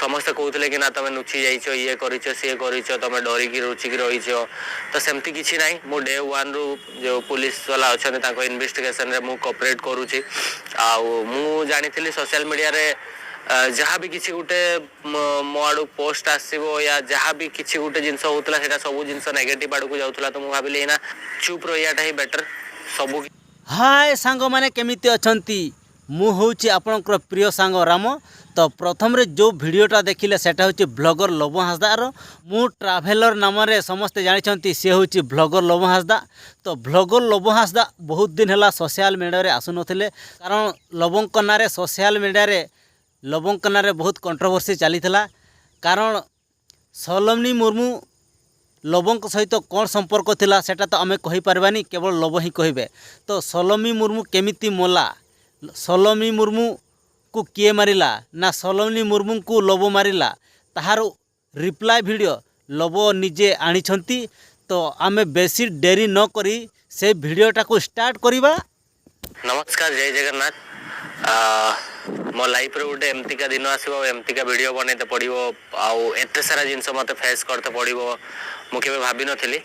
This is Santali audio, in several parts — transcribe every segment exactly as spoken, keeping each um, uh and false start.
ସମସ୍ତେ କହୁଥିଲେ କି ନା, ତମେ ନୁଚି ଯାଇଛ, ଇଏ କରିଛ, ସିଏ କରିଛ, ତମେ ଡରିକି ଲୁଚିକି ରହିଛ। ତ ସେମିତି କିଛି ନାହିଁ। ମୁଁ ଡେ ୱାନ୍ରୁ ଯେଉଁ ପୁଲିସ ବାଲା ଅଛନ୍ତି, ତାଙ୍କ ଇନଭେଷ୍ଟିଗେସନରେ ମୁଁ କୋପରେଟ୍ କରୁଛି। ଆଉ ମୁଁ ଜାଣିଥିଲି ସୋସିଆଲ ମିଡ଼ିଆରେ ଯାହା ବି କିଛି ଗୋଟେ ମୋ ଆଡ଼ୁ ପୋଷ୍ଟ ଆସିବ ୟା ଯାହା ବି କିଛି ଗୋଟେ ଜିନିଷ ହେଉଥିଲା, ସେଇଟା ସବୁ ଜିନିଷ ନେଗେଟିଭ୍ ଆଡ଼କୁ ଯାଉଥିଲା। ତ ମୁଁ ଭାବିଲି ଏଇନା ଚୁପ୍ ରହିବାଟା ହିଁ ବେଟର୍। ସବୁ ହାଏ ସାଙ୍ଗମାନେ, କେମିତି ଅଛନ୍ତି? ମୁଁ ହେଉଛି ଆପଣଙ୍କର ପ୍ରିୟ ସାଙ୍ଗ ରାମ। ତ ପ୍ରଥମରେ ଯେଉଁ ଭିଡ଼ିଓଟା ଦେଖିଲେ, ସେଟା ହେଉଛି ଭ୍ଲଗର ଲୋବ ହାଁସଦାର। ମୁଁ ଟ୍ରାଭେଲର ନାମରେ ସମସ୍ତେ ଜାଣିଛନ୍ତି, ସେ ହେଉଛି ଭ୍ଲଗର ଲୋବ ହାଁସଦା। ତ ଭ୍ଲଗର ଲୋବ ହାଁସଦା ବହୁତ ଦିନ ହେଲା ସୋସିଆଲ ମିଡ଼ିଆରେ ଆସୁନଥିଲେ, କାରଣ ଲୋବଙ୍କ ନାଁରେ ସୋସିଆଲ ମିଡ଼ିଆରେ ଲୋବଙ୍କ ନାଁରେ ବହୁତ କଣ୍ଟ୍ରୋଭର୍ସି ଚାଲିଥିଲା। କାରଣ ସୋଲମନୀ ମୁର୍ମୁ ଲୋବଙ୍କ ସହିତ କ'ଣ ସମ୍ପର୍କ ଥିଲା, ସେଟା ତ ଆମେ କହିପାରିବାନି, କେବଳ ଲୋବ ହିଁ କହିବେ। ତ ସୋଲମନୀ ମୁର୍ମୁ କେମିତି ମଲା, ସୋଲମନୀ ମୁର୍ମୁକୁ କିଏ ମାରିଲା, ନା ସୋଲମନୀ ମୁର୍ମୁଙ୍କୁ ଲୋବ ମାରିଲା, ତାହାର ରିପ୍ଲାଏ ଭିଡ଼ିଓ ଲୋବ ନିଜେ ଆଣିଛନ୍ତି। ତ ଆମେ ବେଶୀ ଡେରି ନ କରି ସେ ଭିଡ଼ିଓଟାକୁ ଷ୍ଟାର୍ଟ କରିବା। ନମସ୍କାର, ଜୟ ଜଗନ୍ନାଥ। ଆ, ମୋ ଲାଇଫ୍ରେ ଗୋଟେ ଏମିତିକା ଦିନ ଆସିବ, ଆଉ ଏମିତିକା ଭିଡ଼ିଓ ବନେଇତେ ପଡ଼ିବ, ଆଉ ଏତେ ସାରା ଜିନିଷ ମୋତେ ଫେସ୍ କରିତେ ପଡ଼ିବ, ମୁଁ କେବେ ଭାବିନଥିଲି।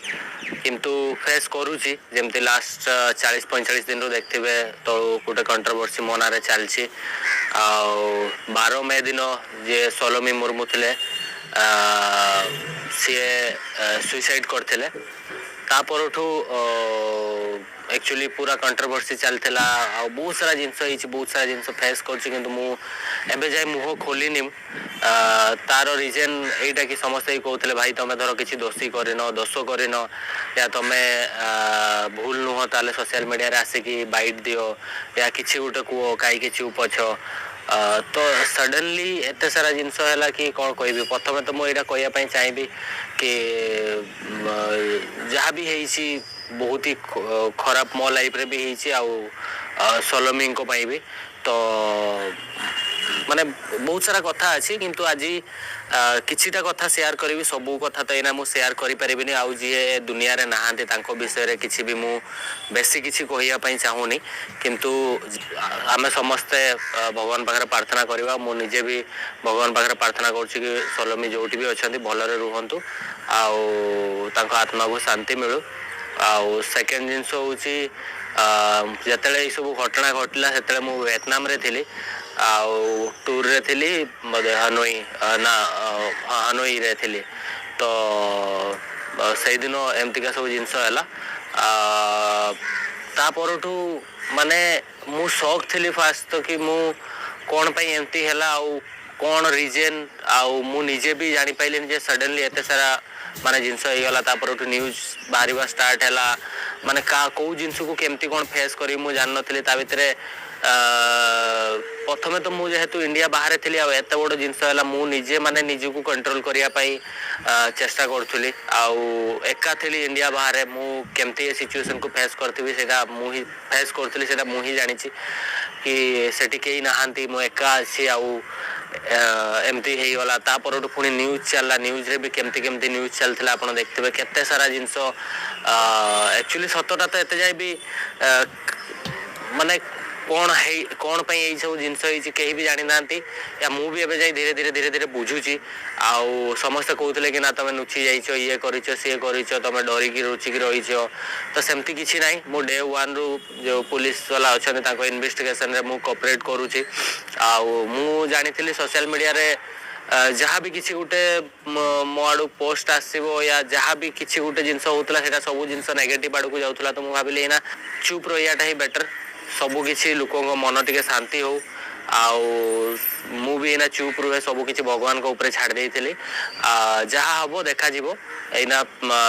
କିନ୍ତୁ ଫେସ୍ କରୁଛି। ଯେମିତି ଲାଷ୍ଟ ଚାଳିଶ ପଇଁଚାଳିଶ ଦିନରୁ ଦେଖିଥିବେ, ତଳୁ ଗୋଟେ କଣ୍ଟ୍ରୋଭର୍ସି ମୋ ନାଁରେ ଚାଲିଛି। ଆଉ ବାର ମେ ଦିନ ଯିଏ ସୋଲମନୀ ମୁର୍ମୁ ଥିଲେ, ଆ, ସିଏ ସୁଇସାଇଡ୍ କରିଥିଲେ। ତା ପରଠୁ ଆକ୍ଚୁଆଲି ପୁରା କଣ୍ଟ୍ରୋଭର୍ସି ଚାଲିଥିଲା। ଆଉ ବହୁତ ସାରା ଜିନିଷ ହେଇଛି, ବହୁତ ସାରା ଜିନିଷ ଫେସ୍ କରିଛି, କିନ୍ତୁ ମୁଁ ଏବେ ଯାଏ ମୁହଁ ଖୋଲିନି। ଆ, ତାର ରିଜନ୍ ଏଇଟା କି ସମସ୍ତେ ହିଁ କହୁଥିଲେ, "ଭାଇ, ତମେ ଧର କିଛି ଦୋଷୀ କରିନ, ଦୋଷ କରିନ, ୟା ତମେ ଆ, ଭୁଲ ନୁହଁ, ତାହେଲେ ସୋସିଆଲ ମିଡ଼ିଆରେ ଆସିକି ବାଇଟ୍ ଦିଅ, ୟା କିଛି ଗୋଟେ କୁହ, କାହିଁକି ଚୁପ୍ ଅଛ?" ଆ, ତ ସଡନଲି ଏତେ ସାରା ଜିନିଷ ହେଲା କି କ'ଣ କହିବି। ପ୍ରଥମେ ତ ମୁଁ ଏଇଟା କହିବା ପାଇଁ ଚାହିଁବି କି ମ, ଯାହା ବି ହେଇଛି, ବହୁତ ହି ଖ- ଖରାପ ମୋ ଲାଇଫ୍ରେ ବି ହେଇଛି, ଆଉ ଆ, ସୋଲମନୀଙ୍କ ପାଇଁ ବି। ତ ମାନେ, ବହୁତ ସାରା କଥା ଅଛି, କିନ୍ତୁ ଆଜି ଆ, କିଛିଟା କଥା ସେୟାର କରିବି। ସବୁ କଥା ତ ଏଇନା ମୁଁ ସେୟାର କରିପାରିବିନି। ଆଉ ଯିଏ ଏ ଦୁନିଆରେ ନାହାନ୍ତି, ତାଙ୍କ ବିଷୟରେ କିଛି ବି ମୁଁ ବେଶୀ କିଛି କହିବା ପାଇଁ ଚାହୁଁନି। କିନ୍ତୁ ଆ, ଆମେ ସମସ୍ତେ ଆ, ଭଗବାନ ପାଖରେ ପ୍ରାର୍ଥନା କରିବା। ମୁଁ ନିଜେ ବି ଭଗବାନ ପାଖରେ ପ୍ରାର୍ଥନା କରୁଛି କି ସୋଲମୀ ଯେଉଁଠି ବି ଅଛନ୍ତି, ଭଲରେ ରୁହନ୍ତୁ, ଆଉ ତାଙ୍କ ଆତ୍ମାକୁ ଶାନ୍ତି ମିଳୁ। ଆଉ ସେକେଣ୍ଡ ଜିନିଷ ହେଉଛି, ଆ, ଯେତେବେଳେ ଏଇସବୁ ଘଟଣା ଘଟିଲା, ସେତେବେଳେ ମୁଁ ଭିଏତନାମରେ ଥିଲି। ଆଉ ଟୁର୍ରେ ଥିଲି, ବୋଧେ ହାନୋଇ, ଆ, ନା, ଆ, ହଁ, ହାନୋଇରେ ଥିଲି। ତ ଆ, ସେଇଦିନ ଏମିତିକା ସବୁ ଜିନିଷ ହେଲା। ଆ, ତା ପରଠୁ, ମାନେ, ମୁଁ ସକ୍ ଥିଲି ଫାଷ୍ଟ ତ, କି ମୁଁ କ'ଣ ପାଇଁ ଏମିତି ହେଲା, ଆଉ କ'ଣ ରିଜନ୍, ଆଉ ମୁଁ ନିଜେ ବି ଜାଣିପାରିଲିନି ଯେ ସଡନଲି ଏତେ ସାରା, ମାନେ, ଜିନିଷ ହେଇଗଲା। ତା ପରଠୁ ନ୍ୟୁଜ୍ ବାହାରିବା ଷ୍ଟାର୍ଟ ହେଲା, ମାନେ, କା କେଉଁ ଜିନିଷକୁ କେମିତି କ'ଣ ଫେସ୍ କରିବି, ମୁଁ ଜାଣିନଥିଲି। ତା ଭିତରେ ଆ, ପ୍ରଥମେ ତ ମୁଁ ଯେହେତୁ ଇଣ୍ଡିଆ ବାହାରେ ଥିଲି, ଆଉ ଏତେ ବଡ଼ ଜିନିଷ ହେଲା, ମୁଁ ନିଜେ, ମାନେ, ନିଜକୁ କଣ୍ଟ୍ରୋଲ କରିବା ପାଇଁ ଆ, ଚେଷ୍ଟା କରୁଥିଲି। ଆଉ ଏକା ଥିଲି ଇଣ୍ଡିଆ ବାହାରେ, ମୁଁ କେମିତି ଏ ସିଚୁଏସନ୍କୁ ଫେସ୍ କରିଥିବି, ସେଇଟା ମୁଁ ହିଁ ଫେସ୍ କରୁଥିଲି, ସେଇଟା ମୁଁ ହିଁ ଜାଣିଛି କି ସେଠି କେହି ନାହାନ୍ତି, ମୁଁ ଏକା ଅଛି। ଆଉ ଆ, ଏମିତି ହେଇଗଲା। ତା ପରଠୁ ପୁଣି ନ୍ୟୁଜ୍ ଚାଲିଲା, ନ୍ୟୁଜ୍ରେ ବି କେମିତି କେମିତି ନ୍ୟୁଜ୍ ଚାଲିଥିଲା, ଆପଣ ଦେଖିଥିବେ। କେତେ ସାରା ଜିନିଷ, ଆକ୍ଚୁଆଲି ସତଟା ତ ଏତେ ଯାଏ ବି ଆ, ମାନେ, କ'ଣ ହେଇ, କ'ଣ ପାଇଁ ଏଇ ସବୁ ଜିନିଷ ହେଇଛି, କେହି ବି ଜାଣିନାହାନ୍ତି। ୟା, ମୁଁ ବି ଏବେ ଯାଇ ଧୀରେ ଧୀରେ, ଧୀରେ ଧୀରେ ବୁଝୁଛି। ଆଉ ସମସ୍ତେ କହୁଥିଲେ କି, "ନା, ତମେ ନୁଚି ଯାଇଛ, ଇଏ କରିଛ, ସିଏ କରିଛ, ତମେ ଡରିକି, ଲୁଚିକି ରହିଛ।" ତ ସେମିତି କିଛି ନାହିଁ। ମୁଁ ଡେ ୱାନ୍ରୁ ଯେଉଁ ପୁଲିସ ବାଲା ଅଛନ୍ତି, ତାଙ୍କ ଇନଭେଷ୍ଟିଗେସନ୍ରେ ମୁଁ କୋପରେଟ୍ କରୁଛି। ଆଉ ମୁଁ ଜାଣିଥିଲି ସୋସିଆଲ ମିଡ଼ିଆରେ ଆ, ଯାହା ବି କିଛି ଗୋଟେ ମୋ, ମୋ ଆଡ଼ୁ ପୋଷ୍ଟ ଆସିବ, ୟା ଯାହା ବି କିଛି ଗୋଟେ ଜିନିଷ ହେଉଥିଲା, ସେଇଟା ସବୁ ଜିନିଷ ନେଗେଟିଭ୍ ଆଡ଼କୁ ଯାଉଥିଲା। ତ ମୁଁ ଭାବିଲି, ଏଇନା ଚୁପ୍ ରହିବାଟା ହିଁ ବେଟର୍। ସବୁ କିଛି, ଲୋକଙ୍କ ମନ ଟିକେ ଶାନ୍ତି ହଉ। ଆଉ ମୁଁ ବି ଏଇନା ଚୁପ୍ ରୁହେ, ସବୁ କିଛି ଭଗବାନଙ୍କ ଉପରେ ଛାଡ଼ି ଦେଇଥିଲି। ଆ, ଯାହା ହବ ଦେଖାଯିବ। ଏଇନା, ଆ,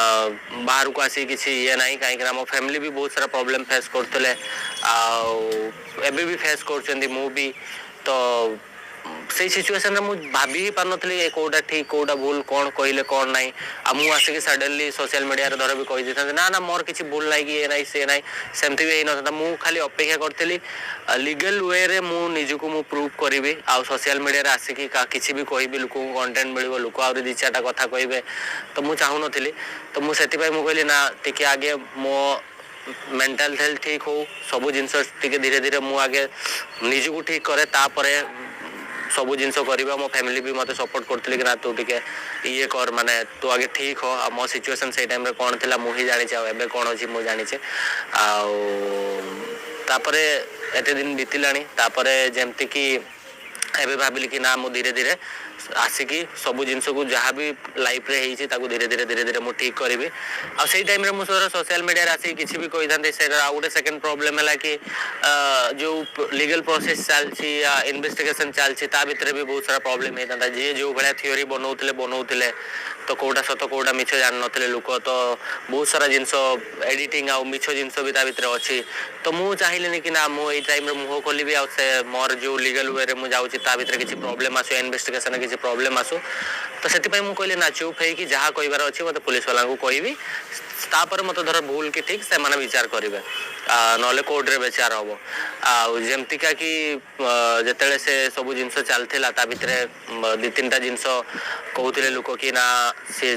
ବାହାରକୁ ଆସିକି କିଛି ଇଏ ନାହିଁ, କାହିଁକିନା ମୋ ଫ୍ୟାମିଲି ବି ବହୁତ ସାରା ପ୍ରୋବ୍ଲେମ୍ ଫେସ୍ କରୁଥିଲେ, ଆଉ ଏବେ ବି ଫେସ୍ କରୁଛନ୍ତି। ମୁଁ ବି ତ ସେଇ ସିଚୁଏସନରେ ମୁଁ ଭାବି ହିଁ ପାରୁନଥିଲି ଏ କୋଉଟା ଠିକ୍, କୋଉଟା ଭୁଲ, କ'ଣ କହିଲେ କ'ଣ ନାହିଁ। ଆଉ ମୁଁ ଆସିକି ସଡନଲି ସୋସିଆଲ ମିଡ଼ିଆରେ ଧର ବି କହିଦେଇଥାନ୍ତି, "ନା, ନା, ମୋର କିଛି ଭୁଲ ନାହିଁ କି ଇଏ ନାହିଁ, ସିଏ ନାହିଁ", ସେମିତି ବି ହେଇନଥାନ୍ତା। ମୁଁ ଖାଲି ଅପେକ୍ଷା କରିଥିଲି, ଲିଗାଲ ୱେରେ ମୁଁ ନିଜକୁ ମୁଁ ପ୍ରୁଭ୍ କରିବି। ଆଉ ସୋସିଆଲ ମିଡ଼ିଆରେ ଆସିକି କା-, କିଛି ବି କହିବି, ଲୋକଙ୍କୁ କଣ୍ଟେଣ୍ଟ ମିଳିବ, ଲୋକ ଆହୁରି ଦି ଚାରିଟା କଥା କହିବେ। ତ ମୁଁ ଚାହୁଁନଥିଲି। ତ ମୁଁ ସେଥିପାଇଁ ମୁଁ କହିଲି, "ନା, ଟିକେ ଆଗେ ମୋ ମେଣ୍ଟାଲ ହେଲ୍ଥ ଠିକ୍ ହଉ, ସବୁ ଜିନିଷ ଟିକେ ଧୀରେ ଧୀରେ ମୁଁ ଆଗେ ନିଜକୁ ଠିକ୍ କରେ, ତାପରେ ସବୁ ଜିନିଷ କରିବା।" ମୋ ଫ୍ୟାମିଲି ବି ମୋତେ ସପୋର୍ଟ କରୁଥିଲେ କି, "ନା, ତୁ ଟିକେ ଇଏ କର, ମାନେ, ତୁ ଆଗେ ଠିକ୍ ହ।" ଆଉ ମୋ ସିଚୁଏସନ୍ ସେଇ ଟାଇମ୍ରେ କ'ଣ ଥିଲା, ମୁଁ ହିଁ ଜାଣିଛି। ଆଉ ଏବେ କ'ଣ ଅଛି, ମୁଁ ଜାଣିଛି। ଆଉ ତାପରେ ଏତେ ଦିନ ବିତିଲାଣି। ତାପରେ ଯେମିତିକି ଏବେ ଭାବିଲି କି, "ନା, ମୁଁ ଧୀରେ ଧୀରେ ଆସିକି ସବୁ ଜିନିଷକୁ, ଯାହା ବି ଲାଇଫ୍ରେ ହେଇଛି, ତାକୁ ଧୀରେ ଧୀରେ, ଧୀରେ ଧୀରେ ମୁଁ ଠିକ୍ କରିବି।" ଆଉ ସେଇ ଟାଇମ୍ରେ ମୁଁ ସୋସିଆଲ ମିଡ଼ିଆରେ ଆସିକି କିଛି ବି କହିଥାନ୍ତି, ସେଇଟା ଆଉ ଗୋଟେ ସେକେଣ୍ଡ ପ୍ରୋବ୍ଲେମ୍ ହେଲା କି, ଆ, ଯୋଉ ଲିଗାଲ ପ୍ରୋସେସ୍ ଚାଲିଛି, ଇନଭେଷ୍ଟିଗେସନ୍ ଚାଲିଛି, ତା ଭିତରେ ବି ବହୁତ ସାରା ପ୍ରୋବ୍ଲେମ୍ ହେଇଥାନ୍ତା। ଯିଏ ଯୋଉ ଭଳିଆ ଥିଓରି ବନଉଥିଲେ, ବନଉଥିଲେ, ତ କୋଉଟା ସତ, କୋଉଟା ମିଛ ଜାଣିନଥିଲେ ଲୋକ। ତ ବହୁତ ସାରା ଜିନିଷ, ଏଡିଟିଂ ଆଉ ମିଛ ଜିନିଷ ବି ତା ଭିତରେ ଅଛି। ତ ମୁଁ ଚାହିଁଲିନି କି, "ନା, ମୁଁ ଏଇ ଟାଇମ୍ରେ ମୁହଁ ଖୋଲିବି, ଆଉ ସେ ମୋର ଯୋଉ ଲିଗାଲ ୱେରେ ମୁଁ ଯାଉଛି, ତା ଭିତରେ କିଛି ପ୍ରୋବ୍ଲେମ୍ ଆସୁ, ଇନଭେଷ୍ଟିଗେସନ୍ରେ କିଛି ପ୍ରୋବ୍ଲେମ୍ ଆସୁ।" ତ ସେଥିପାଇଁ ମୁଁ କହିଲି, "ନା, ଚୁପ୍ ହେଇକି ଯାହା କହିବାର ଅଛି, ମୋତେ ପୁଲିସ ବାଲାଙ୍କୁ କହିବି, ତାପରେ ମୋତେ ଧର ଭୁଲ କି ଠିକ୍ ସେମାନେ ବିଚାର କରିବେ, ଆ, ନହେଲେ କୋର୍ଟରେ ବିଚାର ହବ।" ଆଉ ଯେମିତିକା କି, ଅ, ଯେତେବେଳେ ସେ ସବୁ ଜିନିଷ ଚାଲିଥିଲା, ତା ଭିତରେ, ମ, ଦି ତିନିଟା ଜିନିଷ କହୁଥିଲେ ଲୋକ କି, "ନା, ସେ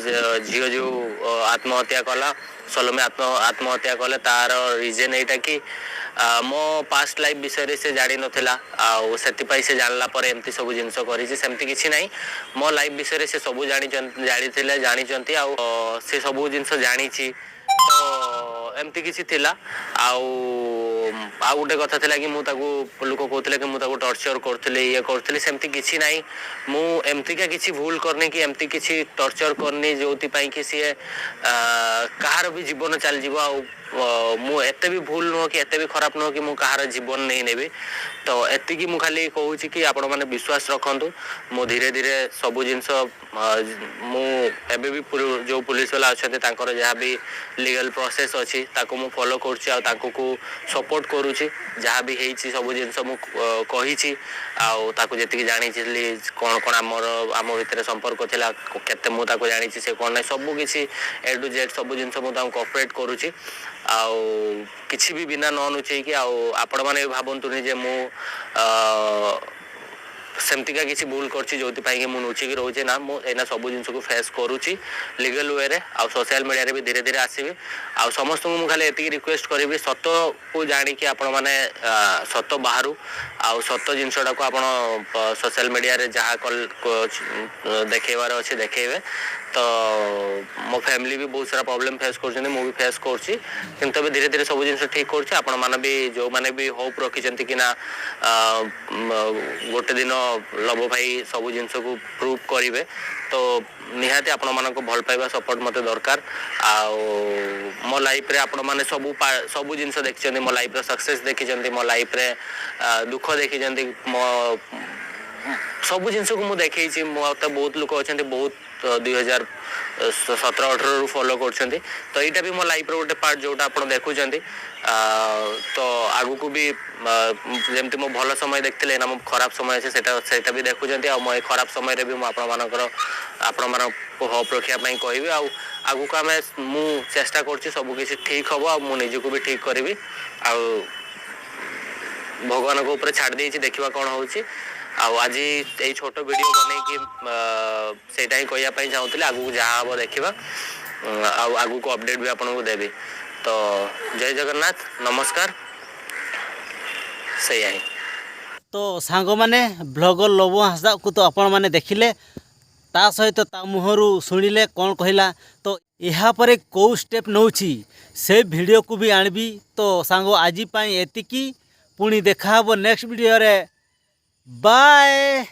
ଝିଅ ଯୋଉ, ଅ, ଆତ୍ମହତ୍ୟା କଲା, ସଲୋମୀ ଆତ୍ମ-, ଆତ୍ମହତ୍ୟା କଲେ, ତାର ରିଜନ୍ ଏଇଟା କି, ଆ, ମୋ ପାଷ୍ଟ ଲାଇଫ୍ ବିଷୟରେ ସେ ଜାଣିନଥିଲା, ଆଉ ସେଥିପାଇଁ ସେ ଜାଣିଲା ପରେ ଏମିତି ସବୁ ଜିନିଷ କରିଛି।" ସେମିତି କିଛି ନାହିଁ। ମୋ ଲାଇଫ୍ ବିଷୟରେ ସେ ସବୁ ଜାଣିଛନ୍ତି, ଜାଣିଥିଲେ, ଜାଣିଛନ୍ତି, ଆଉ, ଅ, ସେ ସବୁ ଜିନିଷ ଜାଣିଛି। ତ ଏମିତି କିଛି ଥିଲା। ଆଉ, ଆଉ ଗୋଟେ କଥା ଥିଲା କି, ମୁଁ ତାକୁ, ଲୋକ କହୁଥିଲେ କି ମୁଁ ତାକୁ ଟର୍ଚର କରୁଥିଲି, ଇଏ କରୁଥିଲି, ସେମିତି କିଛି ନାହିଁ। ମୁଁ ଏମିତିକା କିଛି ଭୁଲ କରିନି କି ଏମିତି କିଛି ଟର୍ଚର କରିନି, ଯୋଉଥିପାଇଁ କି ସିଏ, ଆ, କାହାର ବି ଜୀବନ ଚାଲିଯିବ। ଆଉ, ଅ, ମୁଁ ଏତେ ବି ଭୁଲ ନୁହଁ କି ଏତେ ବି ଖରାପ ନୁହଁ କି ମୁଁ କାହାର ଜୀବନ ନେଇ ନେବି। ତ ଏତିକି ମୁଁ ଖାଲି କହୁଛି କି ଆପଣମାନେ ବିଶ୍ୱାସ ରଖନ୍ତୁ। ମୁଁ ଧୀରେ ଧୀରେ ସବୁ ଜିନିଷ, ଅ, ମୁଁ ଏବେ ବି ପୁରୁ-, ଯୋଉ ପୁଲିସ ବାଲା ଅଛନ୍ତି, ତାଙ୍କର ଯାହା ବି ଲିଗାଲ ପ୍ରୋସେସ୍ ଅଛି, ତାକୁ ମୁଁ ଫଲୋ କରୁଛି, ଆଉ ତାଙ୍କୁ ସପୋର୍ଟ କରୁଛି। ଯାହା ବି ହେଇଛି, ସବୁ ଜିନିଷ ମୁଁ ଅ, କହିଛି। ଆଉ ତାକୁ ଯେତିକି ଜାଣିଥିଲି, କ'ଣ କ'ଣ ଆମର, ଆମ ଭିତରେ ସମ୍ପର୍କ ଥିଲା, କେତେ ମୁଁ ତାକୁ ଜାଣିଛି, ସେ କ'ଣ ନାହିଁ, ସବୁ କିଛି A to Z ସବୁ ଜିନିଷ ମୁଁ ତାଙ୍କୁ କୋପରେଟ୍ କରୁଛି। ଆଉ କିଛି ବି ବିନା ନ ନୁଚେଇକି, ଆଉ ଆପଣମାନେ ବି ଭାବନ୍ତୁନି ଯେ ମୁଁ ଅ, ସେମିତିକା କିଛି ଭୁଲ କରିଛି, ଯୋଉଥିପାଇଁ କି ମୁଁ ନୁଚିକି ରହୁଛି। ନା, ମୁଁ ଏଇନା ସବୁ ଜିନିଷକୁ ଫେସ୍ କରୁଛି ଲିଗାଲ ୱେରେ, ଆଉ ସୋସିଆଲ ମିଡ଼ିଆରେ ବି ଧୀରେ ଧୀରେ ଆସିବି। ଆଉ ସମସ୍ତଙ୍କୁ ମୁଁ ଖାଲି ଏତିକି ରିକ୍ୱେଷ୍ଟ କରିବି, ସତକୁ ଜାଣିକି ଆପଣମାନେ ଆ, ସତ ବାହାରୁ, ଆଉ ସତ ଜିନିଷଟାକୁ ଆପଣ ସୋସିଆଲ ମିଡ଼ିଆରେ ଯାହା କଲ୍ କ- ଦେଖେଇବାର ଅଛି, ଦେଖେଇବେ। ତ ମୋ ଫ୍ୟାମିଲି ବି ବହୁତ ସାରା ପ୍ରୋବ୍ଲେମ୍ ଫେସ୍ କରୁଛନ୍ତି, ମୁଁ ବି ଫେସ୍ କରୁଛି। କିନ୍ତୁ ଏବେ ଧୀରେ ଧୀରେ ସବୁ ଜିନିଷ ଠିକ୍ କରୁଛି। ଆପଣମାନେ ବି, ଯୋଉମାନେ ବି ହୋପ୍ ରଖିଛନ୍ତି କି ନା ଆ, ମ- ଗୋଟେ ଦିନ ଲବ ଭାଇ ସବୁ ଜିନିଷକୁ ପ୍ରୁଭ୍ କରିବେ, ତ ନିହାତି ଆପଣମାନଙ୍କ ଭଲ ପାଇବା, ସପୋର୍ଟ ମୋତେ ଦରକାର। ଆଉ ମୋ ଲାଇଫ୍ରେ ଆପଣମାନେ ସବୁ ପା- ସବୁ ଜିନିଷ ଦେଖିଛନ୍ତି, ମୋ ଲାଇଫ୍ର ସକ୍ସେସ୍ ଦେଖିଛନ୍ତି, ମୋ ଲାଇଫ୍ରେ ଆ, ଦୁଃଖ ଦେଖିଛନ୍ତି। ମୋ ସବୁ ଜିନିଷକୁ ମୁଁ ଦେଖେଇଛି। ମୋତେ ବହୁତ ଲୋକ ଅଛନ୍ତି, ବହୁତ ଅ, ଦୁଇ ହଜାର ସତର ଅଠରରୁ ଫଲୋ କରୁଛନ୍ତି। ତ ଏଇଟା ବି ମୋ ଲାଇଫ୍ର ଗୋଟେ ପାର୍ଟ, ଯୋଉଟା ଆପଣ ଦେଖୁଛନ୍ତି। ଆ, ତ ଆଗକୁ ବି ଆ, ଯେମିତି ମୋ ଭଲ ସମୟ ଦେଖିଥିଲେ, ଏଇନା ମୋ ଖରାପ ସମୟ ଅଛି, ସେଇଟା ସେଇଟା ବି ଦେଖୁଛନ୍ତି। ଆଉ ମୋ ଏ ଖରାପ ସମୟରେ ବି ମୁଁ ଆପଣମାନଙ୍କର ଆପଣମାନଙ୍କୁ ହୋପ୍ ରଖିବା ପାଇଁ କହିବି। ଆଉ ଆଗକୁ ଆମେ, ମୁଁ ଚେଷ୍ଟା କରୁଛି ସବୁ କିଛି ଠିକ୍ ହବ, ଆଉ ମୁଁ ନିଜକୁ ବି ଠିକ୍ କରିବି। ଆଉ ଭଗବାନଙ୍କ ଉପରେ ଛାଡ଼ି ଦେଇଛି, ଦେଖିବା କ'ଣ ହଉଛି। ଆଉ ଆଜି ଏଇ ଛୋଟ ଭିଡ଼ିଓ ବନେଇକି ଆ, ସେଇଟା ହିଁ କହିବା ପାଇଁ ଚାହୁଁଥିଲି। ଆଗକୁ ଯାହା ହବ ଦେଖିବା। ଉଁ, ଆଉ ଆଗକୁ ଅପଡେଟ୍ ବି ଆପଣଙ୍କୁ ଦେବି। ତ ଜୟ ଜଗନ୍ନାଥ, ନମସ୍କାର। ସେଇଆ ହିଁ। ତ ସାଙ୍ଗମାନେ, ବ୍ଲଗର ଲବ ହାଁସଦାକୁ ତ ଆପଣମାନେ ଦେଖିଲେ, ତା ସହିତ ତା ମୁହଁରୁ ଶୁଣିଲେ କ'ଣ କହିଲା। ତ ଏହାପରେ କେଉଁ ଷ୍ଟେପ୍ ନେଉଛି, ସେ ଭିଡ଼ିଓକୁ ବି ଆଣିବି। ତ ସାଙ୍ଗ, ଆଜି ପାଇଁ ଏତିକି। ପୁଣି ଦେଖାହବ ନେକ୍ସଟ ଭିଡ଼ିଓରେ। ବାଏ।